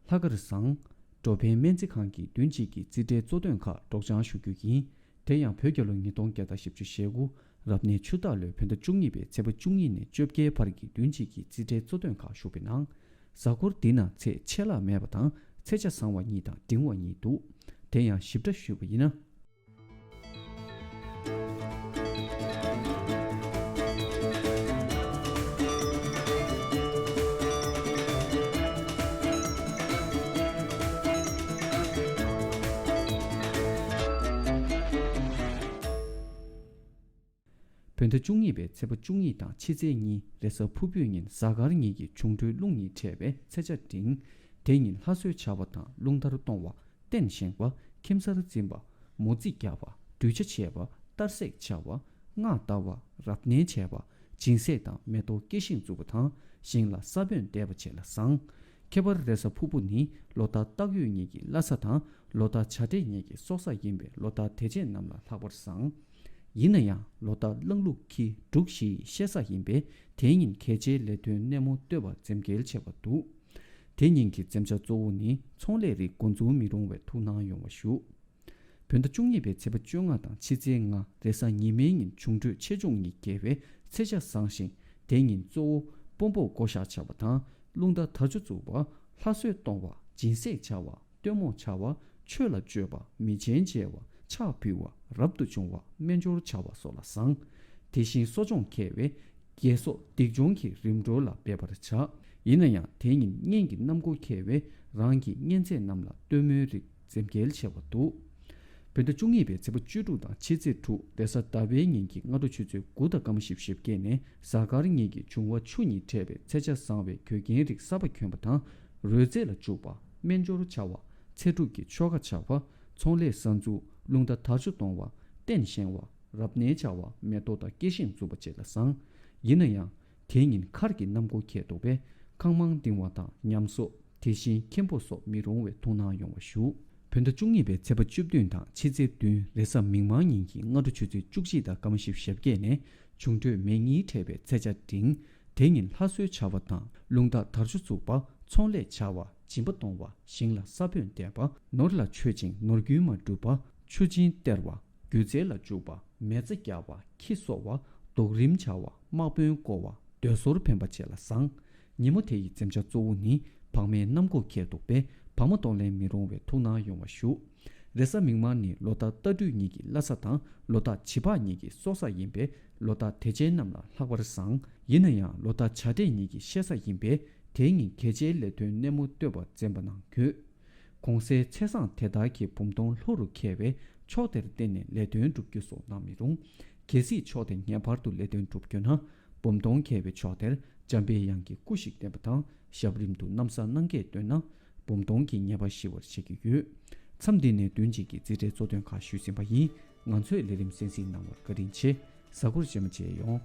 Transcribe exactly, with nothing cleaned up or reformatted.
ལྷག་དཀར་བཟང་། འགྲོ་ཕན་སྨན་རྩིས་ཁང་གི་བདུན་གཅིག་གི་རྩིས་ཁྲའི་གཙོ་དོན་ཁག་སྒྲོག་སྦྱང་ཞུ་རྒྱུ་ཡིན། དེ་ཡང་བོད་རྒྱལ་ལོ་ཉིས་སྟོང་བརྒྱ་དང་བཞི་བཅུ་ཞེ་དགུ་རབ་གནས་ཆུ་སྟག་ལོའི་བོད་ཟླ་བཅུ་གཉིས་པའི་ཚེས་པ་བཅུ་གཉིས་ནས་བཅོ་བརྒྱད་བར་གྱི་བདུན་གཅིག་གི་རྩིས་ཁྲའི་གཙོ་དོན་ཁག་ཞུགས་པའི་ནང་། གཟའ་འཁོར་འདི་ན་ཚེས་ཆད་ལྷག་མེད་པ་དང་ཚེས་ཆ་བཟང་བ་གཉིས་དང་འབྲིང་བ་གཉིས་འདུག་དེ་ཡང་ཞིབ་ཕྲ་ཞུས་པ་ཡིན་ན། བོད་ཟླ་བཅུ་གཉིས་པའི་ཚེས་པ་བཅུ་གཉིས་དང་ཕྱི་ཚེས་གཉིས་རེས་གཟའ་ཕུར་བུའི་ཉིན་གཟའ་སྐར་གཉིས་ཀྱི་འབྱུང་འཕྲོད་རླུང་གཉིས་འཕྲད་པའི་ཚེས་ཆ་འབྲིང་། དེ་ཉིན་ལྷ་གསོལ་བྱ་བ་དང་རླུང་ལྟར་གཏོང་བ། རྟེན་བཞེངས་པ། ཁྱིམ་གསར་འཛིན་པ། མོ་རྩིས་རྒྱག་པ། གྲུས་ཆ་བྱེད་པ། གཏར་སྲེག་བྱ་བ། སྔགས་བཟླ་བ། རབ་གནས་བྱས་པ། སྦྱིན་སྲེག་དང་མེ་ཏོག་སྐྱེ་ཤིང་འཛུགས་པ་དང་ཞིང་ལ་ས་བོན་འདེབས་པ་བཅས་ལ་བཟང་། ཁྱད་པར་རེས་གཟའ་ཕུར་བུ་ནི་ལོ་རྟགས་སྟག་ཡོས་ཉིད་ཀྱི་བླ་གཟའ་དང་ལོ་རྟགས་བྱ་སྤྲེལ་ཉིད་ཀྱི་སྲོག་གཟའ་ཡིན་པས་ལོ་རྟགས་དེ་ཅན་རྣམས་ལ་ལྷག་པར་བཟང་། ཡིན་ན་ཡང་ལོ་རྟགས་གླང་ལུག་ཁྱི་འབྲུག་བཞི་ཡི་གཤེད་གཟའ་ཡིན་པས་དེའི་ཉིན་གལ་ཆེའི་ལས་དོན་སྣེ་མོ་གཏོད་པ་འཛེམ་གེལ་ཆེ་བ་འདུག་དེ་ཉིན་གྱི་འཛེམ་བྱ་གཙོ་བོ་ནི་ཚོང་ལས་རིགས་འགོ་འཛུགས་མི་རུང་བའི་ཐུགས་སྣང་ཡོང་བ་ཞུ། བོད་ཟླ་བཅུ་གཉིས་པའི་ཚེས་པ་བཅོ་ལྔ་དང་ཕྱི་ཚེས་ལྔ་རེས་གཟའ་ཉི་མའི་ཉིན་འབྱུང་འཕྲོད་ཆེ་ཆུང་གཉིས་འགལ་བའི་ཚེས་ཆ་བཟང་ཞིང་། དེ་ཉིན་གཙོ་བོ་དཔོན་པོ་བགོ་བཤའ་བྱ་བ་དང་རླུང་རྟ་དར་ལྕོག་འཛུགས་པ། ལྷ་གསོལ་གཏོང་བ། སྦྱིན་སྲེག་བྱ་བ། སྟོན་མོ་བྱ་བ། ཆོས་ལ་སྤྱོད་པ། མི་ཆེན་མཇལ་བ། ཕྱག་ཕུལ་བ། རབ་ཏུ་བྱུང་བ། སྨན་སྦྱོར་བྱ་བ་སོགས་ལ་བཟང་། དེ་བཞིན་གསོ་སྦྱོང་འཁེལ་བའི་རྒྱལ་སྲོག་སྡིག་སྦྱོང་གི་རིམ་གྲོ་ལ་འབད་པར་བྱ། ཡིན་ན་ཡང་དེ་ཉིན་གཉེན་གྱི་གནམ་སྒོ་འཁེལ་བས་རང་གི་གཉེན་ཚན་རྣམས་ལ་སྟོན་མོའི་རིགས་འཛེམ་གེལ་ཆེ་བ་འདུག་བོད་ཟླ་བཅུ་གཉིས་པའི་ཚེས་པ་བཅུ་དྲུག་དང་ཕྱི་ཚེས་དྲུག་རེས་གཟའ་ཟླ་བའི་ཉིན་གྱི་སྔ་དྲོ་ཆུ་ཚོད་དགུ་དང་སྐར་མ་བཞི་བཅུ་ཞེ་བརྒྱད་ནས་གཟའ་སྐར་གཉིས་ཀྱི་འབྱུང་བ་ཆུ་གཉིས་འཕྲད་པའི་ཚེས་ཆ་བཟང་བའི་གོས་རྒྱན་རིགས་གསར་པ་གྱོན་པ་དང་རོལ་རྩེད་ལ་འཇུག་པ། སྨན་སྦྱོར་བྱ་བ། ཚེ་སྒྲུབ་ཀྱི་ཆོ་ག་བྱ་བ། ཚོང་ལས་གསར་འཛུགས། རླུང་རྟ་དར་ལྕོག་གཏོང་བ། རྟེན་བཞེངས་བ། རབ་གནས་བྱ་བ། མེ་ཏོག་དང་སྐྱེ་ཤིང་འཛུགས་པ་བཅས་ལ་བཟང་། ཡིན་ན་ཡང་། དེའི་ཉིན་མཁར་གྱི་གནམ་སྒོ་འཁེལ་འདུག་པས་ཁང་མང་ལྡིང་བ་དང་ཉམས་གསོ། དེ་བཞིན་འཁྱེམ་པོ་སོགས་མི་རུང་བའི་ཐུགས་སྣང་ཡོང་བ་ཞུ། བོད་ཟླ་བཅུ་གཉིས་པའི་ཚེས་པ་བཅུ་བདུན་དང་ཕྱི་ཚེས་བདུན་རེས་གཟའ་མིག་དམར་ཉིན་གྱི་སྔ་དྲོ་ཆུ་ཚོད་བཅུ་གཅིག་དང་སྐར་མ་བཞི་བཅུ་ཞེ་བརྒྱད་ནས་འབྱུང་འཕྲོད་མེ་གཉིས་འཕྲད་པའི་ཚེས་ཆ་འབྲིང་། དེ་ཉིན་ལྷ་གསོལ་བྱ་བ་དང་རླུང་རྟ་དར་ལྕོག་འཛུགས་པ། ཚོང་ལས་བྱ་བ། སྦྱིན་པ་གཏོང་བ། ཞིང་ལ་ས་བོན་འདེབས་པ། ནོར་ལ་མཆོད་ཅིང་ནོར་རྒྱུན་མ་བསྒྲུབས་པ། ཆུ་སྦྱིན་སྟེར་བ། རྒྱུ་རྫས་ལ་འཇུག་པ། མེ་བཙའ་རྒྱག་པ། ཁྱི་གསོ་བ། རྡོག་རིམ་བྱ་བ། དམག་དཔོན་བསྐོ་བ། མདོས་ཟོར་འཕེན་པ་བཅས་ལ་བཟང་། ཉིན་མོ་དེ་ཡི་འཛེམ་བྱ་གཙོ་བོ་ནི་བག་མའི་གནམ་སྒོ་འཁེལ་འདུག་པས་བག་མ་གཏོང་ལེན་མི་རུང་བའི་ཐུགས་སྣང་ཡོང་བ་ཞུ། རེས་གཟའ་མིག་དམར་ནི་ལོ་རྟགས་རྟ་སྦྲུལ་གཉིས་ཀྱི་བླ་གཟའ་དང་ལོ་རྟགས་བྱི་ཕག་གཉིས་ཀྱི་སྲོག་གཟའ་ཡིན་པས་ལོ་རྟགས་དེ་ཅན་རྣམས་ལ་ལྷག་པར་བཟང་། ཡིན་ན་ཡང་ལོ་རྟགས་བྱ་སྤྲེལ་གཉིས་ཀྱི་གཤེད་གཟའ་ཡིན་པས་དེའི་ཉིན་གལ་ཆེའི་ལས་དོན་སྣེ་མོ་གཏོད་པ་འཛེམ་པ་གནང་དགོས། གོང་གསལ་ཚེས་བཟང་དེ་དག་གི་འབུམ་སྟོང་ལྷོ་རུ་འཁེལ་བས་ཕྱོགས་དེར་བརྟེན་ནས་ལས་དོན་སྒྲུབ་རྒྱུ་སོགས་གནང་མི་རུང་། གལ་སྲིད་ཕྱོགས་དེ་ངེས་པར་དུ་ལས་དོན་སྒྲུབ་རྒྱུ་ན་འབུམ་སྟོང་འཁེལ་བའི་ཕྱོགས་དེར་འཇམ་པའི་དབྱངས་ཀྱི་སྐུ་ཞིག་བསྟན་པ་དང་ཞབས་རིམ་དུ་གནམ་ས་སྣང་གས་བཏོན་ན་འབུམ་སྟོང་གི་ཉེས་པ་ཞི་བར་བྱེད་ཀྱི་ཡོད། མཚམས་འདི་ནས་བདུན་གཅིག་གི་རྩིས་ཁྲའི་གཙོ་དོན་ཁག་ཞུས་ཟིན་པ་ཡིན། ང་ཚོའི་ལས་རིམ་གསན་གཟིགས་གནང་བར་བཀའ་དྲིན་ཆེ། གཟའ་འཁོར་རྗེས་མ་མཇལ་ཡོང་།